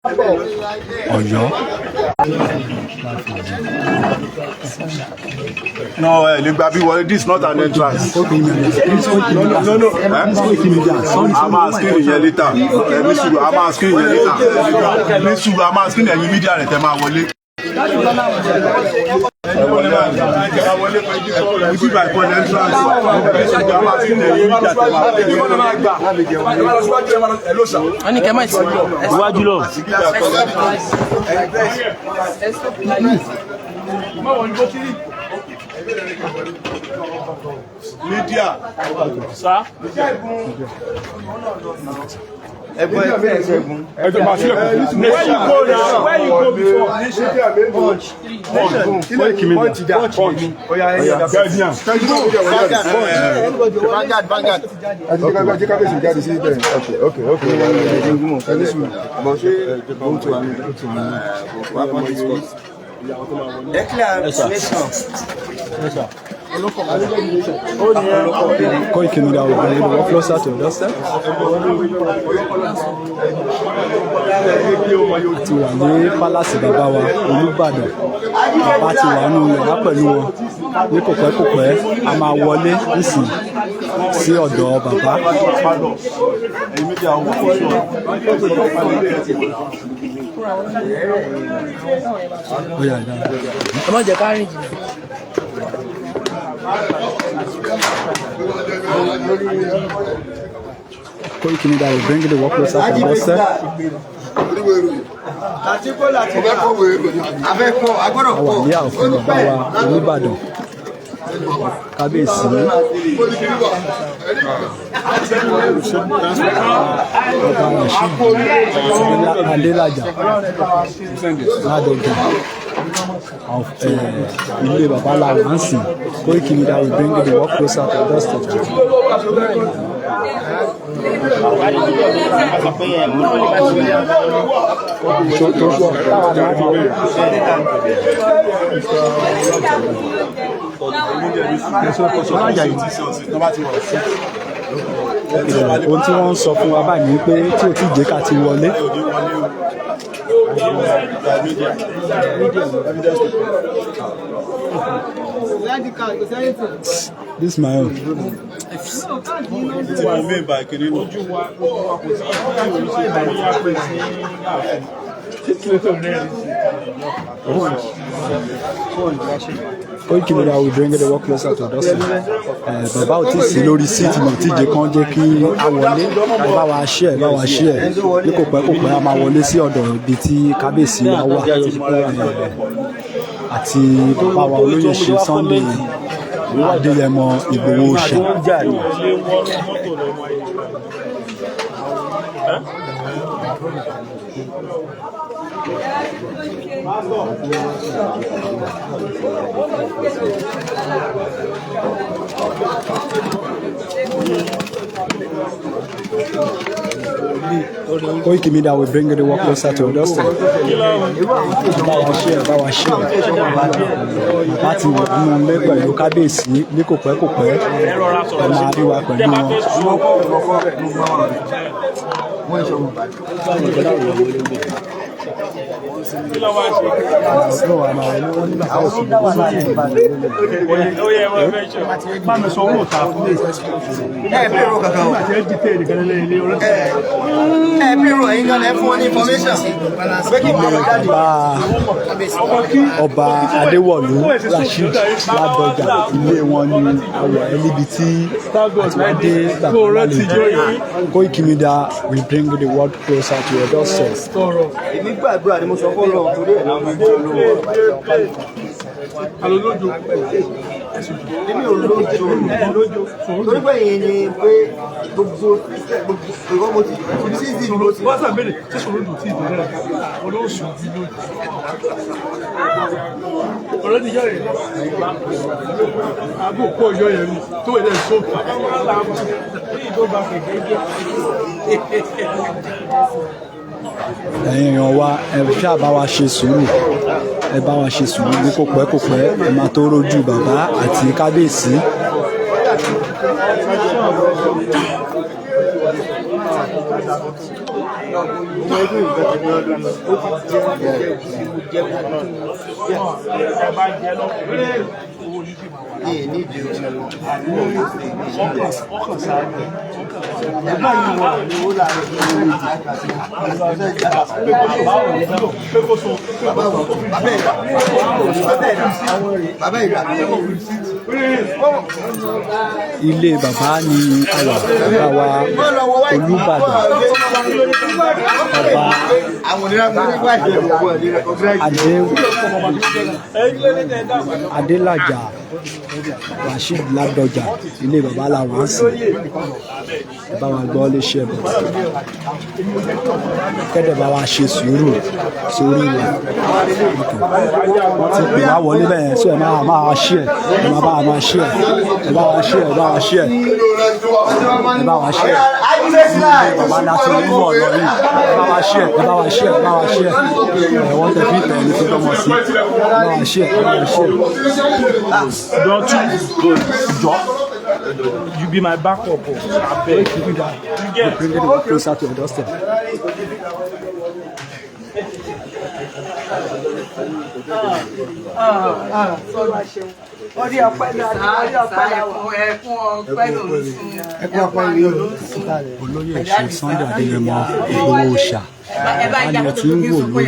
Ọ̀yọ́. No, ẹ lè gba bí wọlé. This is not an entrance. No, no, eh? A máa screen yẹn later. Ẹ ní sùúrù, a máa screen yẹn later. Ní sùúrù, a máa screen ẹ̀yin media rẹ̀ tẹ́ máa wọlé. Ẹ wọlé báyìí. Ibi báyìí kọ́ ní entrance. Ní sùúrù, a máa screen ẹ̀yin media tẹ́ máa wọlé. Wọ́n ní kẹ́ máa ti Iwájú lọ. Ibi báyìí kọ́ ní entrance. Media. Sá. Where you go now? Where you go before? Koiki Media. Guardian. Vanguard, Vanguard. Okay. Declare nation. Koiki Media will bring the work closer to your doorstep. A ti wà ní palace bàbá wa Olúbàdàn. Bàbá ti wà nínú yàrá pẹ̀lú wọn. Ní kòpẹ́kòpẹ́, a máa wọlé nísìn sí ọ̀dọ̀ bàbá. Ẹ̀yin media wọ̀ fún sure. Ó yá, ìdáná. Ẹ má jẹ́ ká rìn jìnnà. Koiki Media will bring the work closer to your doorstep. A wà ní ààfin bàbá wa Olúbàdàn, Kábíyèsí Ọba Rasheed Adélájà Ládọjà of ilé bàbá la wà ń sìn. Koiki Media will bring the work closer to your doorstep. Ohun tí wọ́n ń sọ fún wa báyìí ni pé tí ò tí jẹ́ ká ti wọlé. This my own. Tí mo mean by kiri nù. Koiki Media will bring the work closer to your doorstep. Bàbá ò tí ì sí lórí seat náà tí ìjẹ́ kan jẹ́ kí a wọlé. Ẹ bá wa share, ẹ bá wa share. Ní kò pẹ́ kò pẹ́, a máa wọlé sí ọ̀dọ̀ ibi tí kábíyèsí wa wà àti bàbá wa olóyè ṣe Sunday Adéyẹmọ Ìgbòho Òòṣà. Koiki Media will bring the work closer to your doorstep. Bá wa share, bá wa share. Bàbá ti wọ̀ nínú ilé pẹ̀lú kábíyèsí. Ní kò pẹ́ kò pẹ́, ẹ máa rí wa pẹ̀lú wọn. No, àmà wọlé wọn ní bàbá òsì Bá mi sọ owó ta fún mi. Ẹ bírò kankan o. Àti ẹ dìtẹ̀ nìkan lẹ́yìn ilé ọlọ́tí. Ẹ bírò ẹ̀yin gan lẹ fún wọn ní information. Pé kí n máa lọ jáde. Bàbá Ọba Adéwọ̀lú Rasheed Ládọjà, ilé wọn ni àwọ̀ ẹ níbi tí àti wá dé bàbá lálejò. Koiki Media will bring the world closer to your doorstep. Èmi gbàdúrà ni mo sọ fún Ọlọ́run torí ẹ̀ náà mo jẹ́ olówó. Èmi ò lójo. Torí pé ìyẹn ni pé gbogbo gbogbo ìwọ mo ti sí ìlú ti. Wọ́n sàn béèrè ṣé sòrò dùn tí ìdè náà olóòsù bí lójú. Ọ̀rẹ́ ti yọ̀ yẹn. Àbò kó ọyọ yẹn ni tó ẹ̀dẹ̀ sóòpù. Ẹ̀yin èèyàn wa, ẹ ṣáà bá wa ṣe sùúrù, ẹ bá wa ṣe sùúrù. Ní kò pẹ́ kò pẹ́, ẹ máa tó rójú bàbá àti kábíyèsí. Ọmọ ẹgbẹ́ ìgbà tí wọ́n lọ, ó ti jẹ́ jẹ́ mo jẹ́ mo ní nídìí o. Ẹgbẹ́ yìí wọ̀ ní owó láàárọ̀ ní owó ìdí. Bàbá ìgbà. Ilé bàbá ni a wà, bàbá wa Olúbàdàn, ọba Adé Adélájà Rasheed Ládọjà. Ilé bàbá la wà ń sìn. Ẹ bá wa gbọ́ léṣe ẹ̀ bọ̀ kẹ́dẹ̀ bá wa ṣe sùúrù sórí rẹ̀. Wọ́n ti pè wá wọlé bẹ́ẹ̀, sọ ẹ máa máa ṣí ẹ̀, ẹ máa bá wa máa ṣí ẹ̀, ẹ bá wa ṣí ẹ̀, ẹ bá wa ṣí ẹ̀, ẹ bá wa ṣí ẹ̀. Bàbá láti ń bọ̀ lọ yìí. Ẹ bá wa ṣí ẹ̀, ẹ bá wa ṣí ẹ̀, ẹ bá wa ṣí ẹ̀. Ẹ̀ wọ́n tẹ̀ fi tẹ̀ ní fi tọmọ sí. Ẹ bá wa ṣí ẹ̀, ẹ bá wa ṣí ẹ̀. Don too jọ. You be my backup o. Abeg. You get. Bring it closer to your doorstep. Orí ọpẹ́ ló orí ọpẹ́ la wà. Ẹkún ọpẹ́ ló ń sun. Ẹkún ọpẹ́ ló ń sun. Olóyè ṣe Sunday Adéyẹmọ Ìgbòho Òòṣà Ẹ bá ni yá ẹ ti ń wò lórí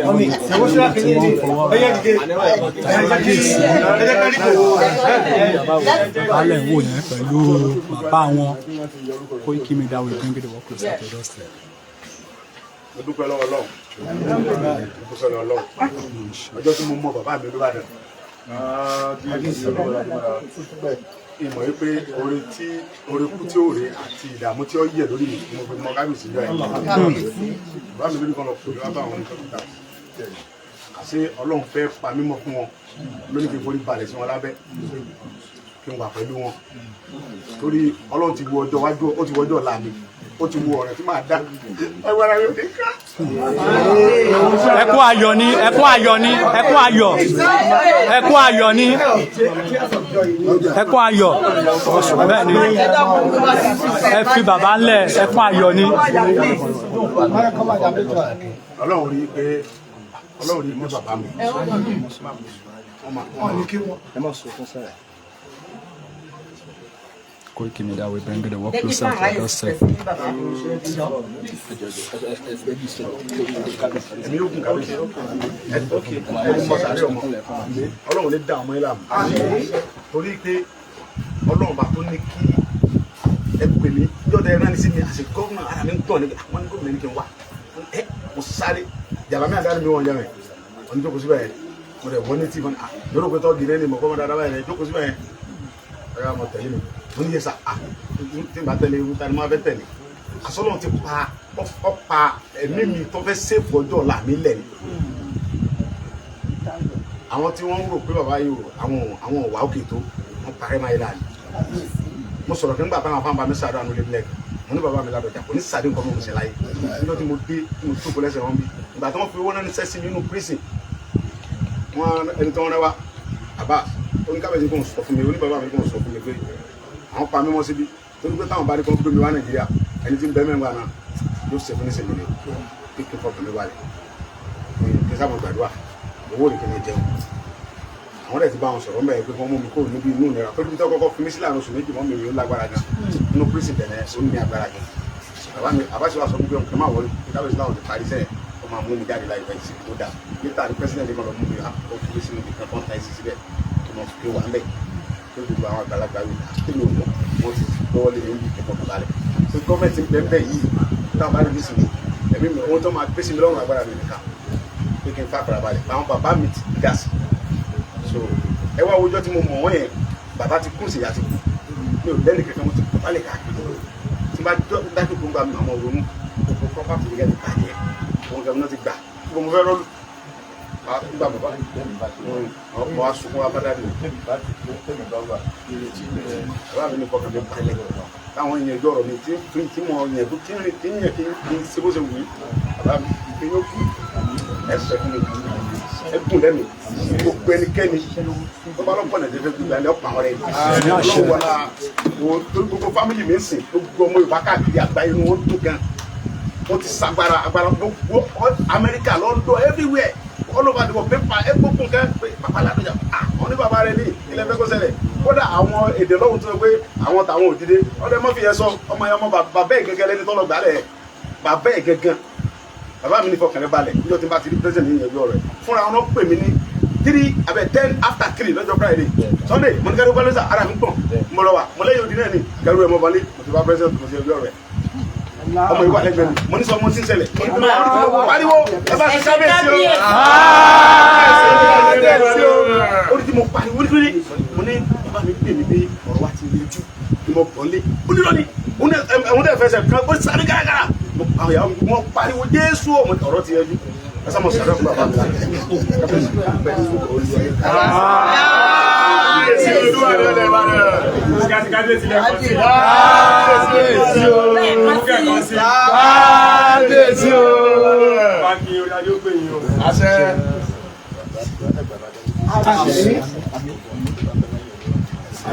lórí tí wọ́n ń fọwọ́ balẹ̀ wò yẹn pẹ̀lú bàbá wọn. Koiki Media will bring the work closer to your doorstep. Mo dúpẹ́ lọ́wọ́ Ọlọ́run, mo dúpẹ́ lọ́wọ́ Ọlọ́run. Ọjọ́ tí mo mọ bàbá mi Olúbàdàn, ìmọ̀ yìí pé oore tí oore kú tí ó rè àti ìdààmú tí ó yẹ lórí mi ni mo fi mọ kábíyèsí jọ ẹ̀. Bàbá mi lórí kan lọ pè wá bá àwọn oníkọ̀ọ́ta, àṣé Ọlọ́run fẹ́ pa mímọ́ fún wọn lónìí, kí n forí balẹ̀ sí wọn lábẹ́, kí n wà pẹ̀lú wọn, torí Ọlọ́run ti wo ọjọ́ iwájú, ó ti wo ọjọ́ ọ̀la mi, ó ti wo ọ̀rẹ́ tí màá dá ẹgbẹ́ ara mi ò ní ká. Ẹkún ayọ̀ ni, ẹkún ayọ̀ ni, ẹkún ayọ̀, ẹkún ayọ̀ ni, ẹkún ayọ̀. Bẹ́ẹ̀ ni, ẹ fi bàbá ńlẹ̀, ẹkún ayọ̀ ni. Ọlọ́run rí i pé bàbá mi wọ́n máa Koiki Media will bring the work closer to your doorstep. Ẹ̀mí yóò kún kábíyèsí, ẹni mọ sàárẹ̀ ọmọ Ọlọ́run lè dá ọmọ yín láàmú, torí pé Ọlọ́run bá tó ní kí ẹ pè mí jọ́dọ̀ ẹ rán ní sí mi àti gómìnà, ara mi ń tọ̀ ní àwọn ní gómìnà ní kí n wá. Ẹ mo sáré jàmbá mi àdáni mi wọ̀n jẹ́ mi wọ́n ní jókòó síbẹ̀ yẹn. Mo dẹ̀ wọ́n ní tí wọ́n ní lórí pé tọ́gì rẹ ni mo kọ́ mọ́ dáadáa báyìí, jókòó síbẹ̀ yẹn, ẹ yà mọ̀ tẹ̀lé mi. Mo ní yẹ sà á tí n bá tẹ̀lé irú ta ni mo fẹ́ tẹ̀lé? Àsọlọ́run ti pa ọ pa ẹ̀mí mi tó fẹ́ sèfù ọjọ́ ọ̀la mi lẹ̀ ni. Àwọn tí wọ́n ń rò pé bàbá yìí o àwọn ọ̀wà òkè tó wọ́n parẹ́ máa yẹ láàyè. Mo sọ̀rọ̀ kí n gbà táwọn afáǹbá mi sàdúrà nílé mílẹ̀. Mo ní bàbá mi Ládọjà kò ní sàdé nǹkan mọ̀ ṣe láyé. Níjọ́ tí mo dé, tí mo jókòó lẹ́sẹ̀ wọn bí ìgbà tí wọ́n fi owó náà ní sẹ́sí mi nínú prison wọn, ẹni tí wọ́n rẹ́ wá àbá oníkàbẹ̀sí kò ń sọ fún mi, oní bàbá mi kò ń sọ fún mi pé àwọn pa mímọ́ síbi, torí pé táwọn bá rí kó gbé mi wá Nàìjíríà, ẹni tí ń bẹ mẹ́wàá náà yóò ṣe fún ní sèmi ni kí n fọkàn mi balẹ̀, kí n sábà gbàdúrà owó rẹ̀ kí n jẹun. Àwọn rẹ̀ ti bá wọn sọ̀rọ̀ mbẹ́ pé wọ́n mú mi kúrò níbi inú ìnira, torí bí tó kọ́kọ́ fi mí sílẹ̀ àrùn oṣù 2 mọ́ mi ò lágbára gan nínú prison tẹ̀lé, ó ní agbára gan. Bàbá mi àbáṣe wa sọ fún mi pé má wọlé, kábíyèsí láwọn ti parí sẹ́yìn, ó máa mú mi jáde láìpẹ́ ìsìnkú tó dáa níta ní president kan lọ mú mi wá, ó fi mí sínú ibi kan tó ń ta ẹ̀sìn síbẹ̀ tó mọ̀ fi wà ń bẹ̀ tó gbogbo àwọn àgbàlagbà yìí kí ni òun wọ́n ti gbọ́wọ́ lé mi kẹ́kọ̀ọ́ kan balẹ̀ pé gọ́ọ̀mẹ̀ntì ń bẹ́ẹ̀ bẹ́ẹ̀ yìí táwọn bá rí bí sinmi ẹ̀mí mi ohun tó máa gbé sí mi lọ́rùn agbára mi nìkan pé kí n fà fara balẹ̀. Àwọn bàbá mi ti dá sí. So ẹ wá wojọ́ tí mo mọ̀ wọ́n yẹn, bàbá ti kú sí, ìyá ti kú, mi ò lẹ́nu kankan, mo ti kú balẹ̀ káàkiri tí n bá dájú gbogbo àmì àwọn ronú gbogbo property mi gẹ́gẹ́ bàjẹ́ òun gẹ́gẹ́ náà ti gbà gbogbo mo fẹ́ rọ́ọ̀lù nígbà bàbá mo wá sunkún wá bá dáàbò bàbá mi ní fọkàn mi balẹ̀ táwọn yẹn ẹjọ́ ọ̀rọ̀ mi tí mo yẹn tó tí ń rìn tí ń yẹn kí n ṣe bó ṣe wù mí. Bàbá mi kí n yóò kú, ẹ sọ fún mi, ẹ gùn lẹ́mi gbogbo ẹnikẹ́ni. Tó bá lọ́pọ̀ nàìjíríà fẹ́ gbígbà ilẹ̀ ọ̀pọ̀ àwọn rẹ̀ ọlọ́run wọlá wo torí gbogbo family mi ń sìn, gbogbo ọmọ Yorùbá káàkiri àgbáyé inú wọn dùn gan. Wọ́n ti sagbara agbára gbogbo Amẹ́ríkà, London, everywhere, all over the world, paper ẹ gbogbo nǹkan pé bàbá Ládọjà, ah, wọn ní bàbá rẹ ní ilẹ̀ fẹ́ kó ṣẹlẹ̀. Kódà àwọn èdè lọ́hùn tó sọ pé àwọn tàwọn òdìdé ọdẹ mọ́ fi yẹn sọ ọmọ yẹn, ọmọ bàbá ẹ̀ gẹ́gẹ́ lẹ́ni tọ́lọ̀ gbálẹ̀ bàbá ẹ̀ gẹ́gẹ́. Bàbá mi ní fọkàn rẹ balẹ̀, níjọ́ tí n bá ti rí president yìí yanjú ọ̀rọ̀ ẹ̀ fúnra wọn. Pè mí ní 9:57 lọ́jọ́ Friday, Sunday. Mo ní kẹ́rù pẹ́lú ara mi gbọ̀n, mo lọ wà mo lẹ́yìn odi náà ni kẹ́rù ẹ̀ mọ́ balẹ̀. Mo ti bá president, mo ti yanjú ọ̀rọ̀ ẹ̀. Ọmọ ìwà lẹ́gbẹ̀ẹ́ mi, mo ní sọ mo ti ń ṣẹlẹ̀, pariwo ẹ bá ṣe kábíyèsí o. Ó ní tí mo pariwo ní kílódé, mo ní bàbá mi pè mí pé ọ̀rọ̀ wa ti yanjú ni mo bọ̀ lé. Ó ní lọ́ni òun tẹ̀ fẹsẹ̀ kan, ó sáré gáragára. Àwọn ìyàwó mi wọ́n pariwo Jésù, ọ̀rọ̀ ti yanjú. Ẹ sá mo sàrẹ́ fún bàbá mi. Kábíyèsí Olúwa rẹ̀ lẹ́wà rẹ̀. Kábíyèsí lẹ́kọ̀ọ́ sí. Kábíyèsí o. Kẹ́kọ̀ọ́ sí. Kábíyèsí o. Báńkì orí adé ó pè yín o. Àṣẹ. Àṣẹ.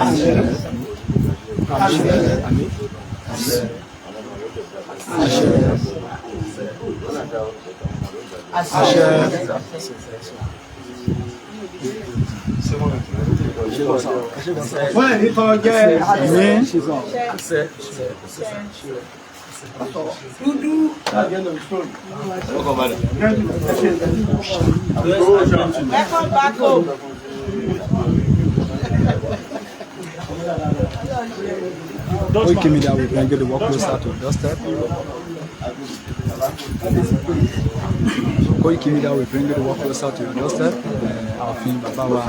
Àṣẹ. Àṣẹ. Àṣẹ. Àṣẹ. Wọ́n ní tọ́ jẹ́. Àmín. Dúdú. Welcome back home. Koiki Media will bring you the work closer to your doorstep. Koiki Media will bring you the work closer to your doorstep. Ààfin bàbá wa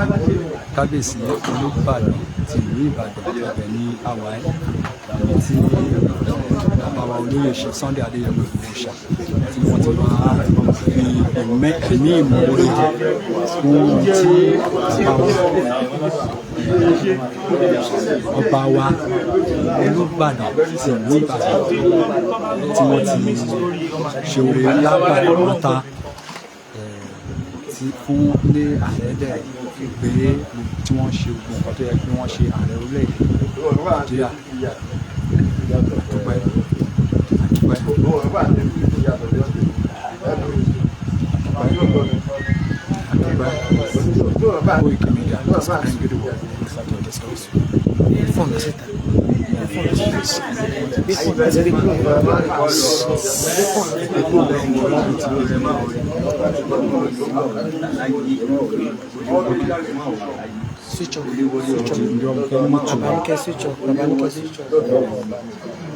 Kábíyèsí Olúbàdàn ti ìlú Ìbàdàn, ibẹ̀ ní àwáyé ibi tí bàbá wa olóyè ṣe Sunday Adéyẹmọ Ìgbòho ṣá tí wọ́n ti wá fi ẹ̀mí ìmoore fún ohun tí bàbá wa, ọba wa Olúbàdàn ti ìlú Ìbàdàn, tí wọ́n ti ṣe oore ńlá bàtàbàtà ti fún ní ààrẹ dẹ̀ pé tí wọ́n ṣe gbogbo nǹkan tó yẹ kí wọ́n ṣe, ààrẹ orílẹ̀-èdè Nàìjíríà. Àdúpẹ́, àdúpẹ́, àdúpẹ́. Koiki Media is bringing you the work closer to your doorstep. Switch off. Switch off. Bàbá ní kẹ́ switch off. Bàbá ní kẹ́ switch off.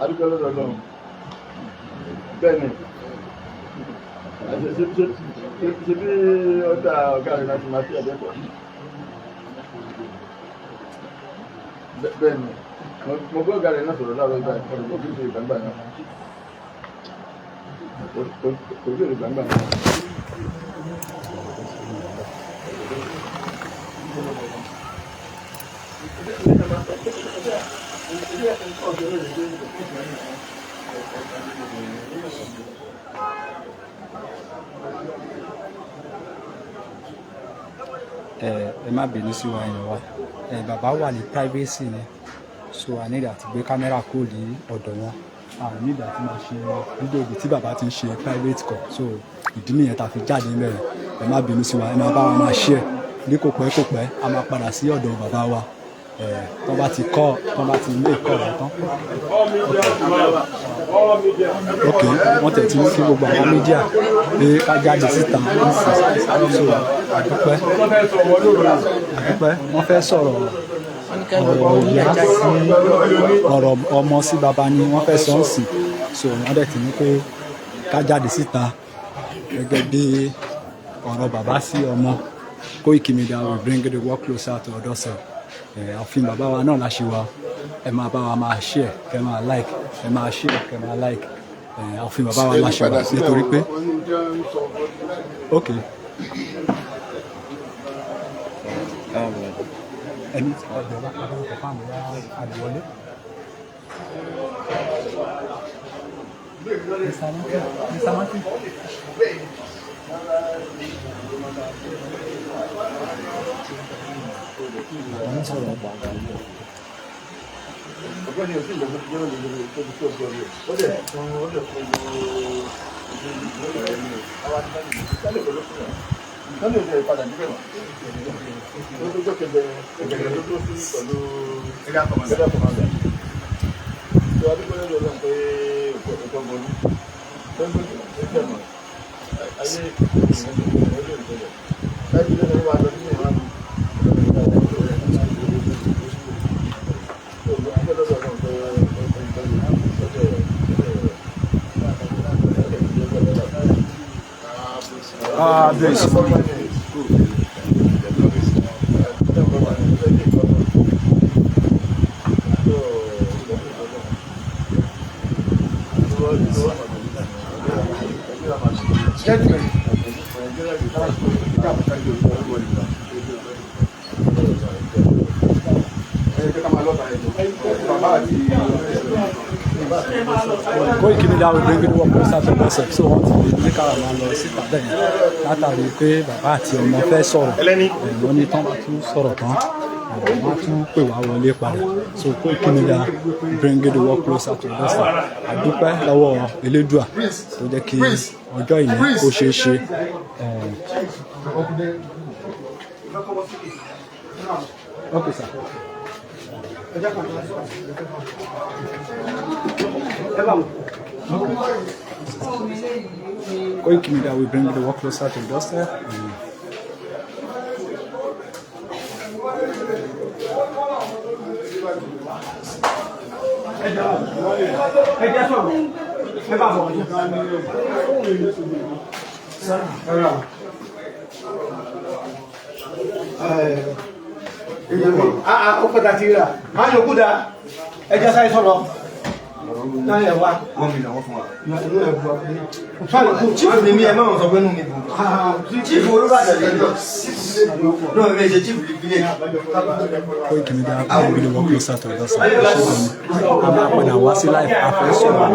Adúgbò lọ́dọ̀ Ọlọ́run. Bẹ́ẹ̀ni, ṣe bí ọ̀dà ọ̀gá rẹ̀ láti máa fi ẹ̀dẹ́kọ̀. Bẹ́ẹ̀ni, mo gbọ́ ọ̀gá rẹ̀ náà sọ̀rọ̀ láàárọ̀ ìgbà ìkọlù kó kì í ṣe ìgbàgbà náà. Kò sí ìgbàgbà náà. Ẹ ẹ má bínú sí wa, èèyàn wa. Ẹ bàbá wà ní privacy ni, so a need àti gbé camera kúrò ní ọ̀dọ̀ wọn. A need àti máa ṣe fídíò ibi tí bàbá ti ń ṣe private call, so ìdí nìyẹn tá a fi jáde níbẹ̀. Ẹ má bínú sí wa, ẹ má bá wa máa share. Ní kò pẹ́ kò pẹ́, a máa padà sí ọ̀dọ̀ bàbá wa. Ẹ tó bá ti kọ́, tó bá ti ilé ìkọ́ rẹ̀ tán. Ok, wọ́n tẹ̀ tí ní kí gbogbo àwọn media pé ká jáde síta nísinsìnyí, so àdúpẹ́, àdúpẹ́. Wọ́n fẹ́ sọ̀rọ̀, ọ̀rọ̀ ìyá sí ọ̀rọ̀ ọmọ sí bàbá ni wọ́n fẹ́ sọ ń sìn, so wọ́n dẹ̀ ti ní pé ká jáde síta gẹ́gẹ́ bí ọ̀rọ̀ bàbá sí ọmọ. Koiki Media will bring the work closer to your doorstep. Ààfin bàbá wa náà la ṣe wa. Ẹ máa bá wa máa share, kẹ máa like, ẹ máa share, kẹ máa like. Ààfin bàbá wa la ṣe wa nítorí pé, ok, ẹni tí ọjọ́ bá padà wọ́n kọ̀ fáwọn ya àdìwọlé. Mr. Matthew, Mr. Matthew. Àwọn sọ̀rọ̀. Ọ̀gbẹ́ni òsì ìjọba tó jẹ́ lórí tó ti tó gbọ́ rẹ̀, ó dẹ̀ fún ó dẹ̀ fún gbogbo ìtọ́lẹ̀ ìjọ ìpadà níbẹ̀ mọ́ ó tó jọ́ kẹjẹ kẹjẹ tó tó sí pẹ̀lú area commander tó adúgbò lọ́dọ̀ náà pé òkú ọ̀tọ̀ bọ́lú tó ń gbé tó tẹ̀ mọ́ ayé ìrìnàjò ìṣẹ̀lẹ̀ láti ilé ìwà lọ sí ìwà. Kábíyèsí. Koiki Media will bring the work closer to yourself. So wọ́n ti ní kára máa lọ síta bẹ́ẹ̀ yẹn látàrí pé bàbá àti ọmọ fẹ́ sọ̀rọ̀. Wọ́n ní tán bá tún sọ̀rọ̀ tán, wọ́n á tún pè wá wọlé padà. So Koiki Media bring the work closer to yourself. Àdúpẹ́ lọ́wọ́ Elédùà tó jẹ́ kí ọjọ́ ìní kó ṣeé ṣe. Okay, sir. Koiki Media will bring the work closer to the doorstep. Ẹ jẹ́ sọ̀rọ̀, ẹ bá bọ̀. Ó pẹ́ ta ti rà máa yòókù dá, ẹ jẹ́ sáré sọ̀rọ̀ náà ẹ wá. 1 million wọ́n fún wa. Inú ẹ̀ bọ̀. Chief ni mí, ẹ máa sọ pé inú mi dùn. Chief Olúbàdàn lè lọ. Náà mi ṣe chief village. Koiki Media will bring the work closer to the doorstep. Ẹ ṣé gan ni. A máa padà wá sí live, a fẹ́ sọ̀rọ̀.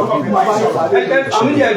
Ẹ ṣé gan.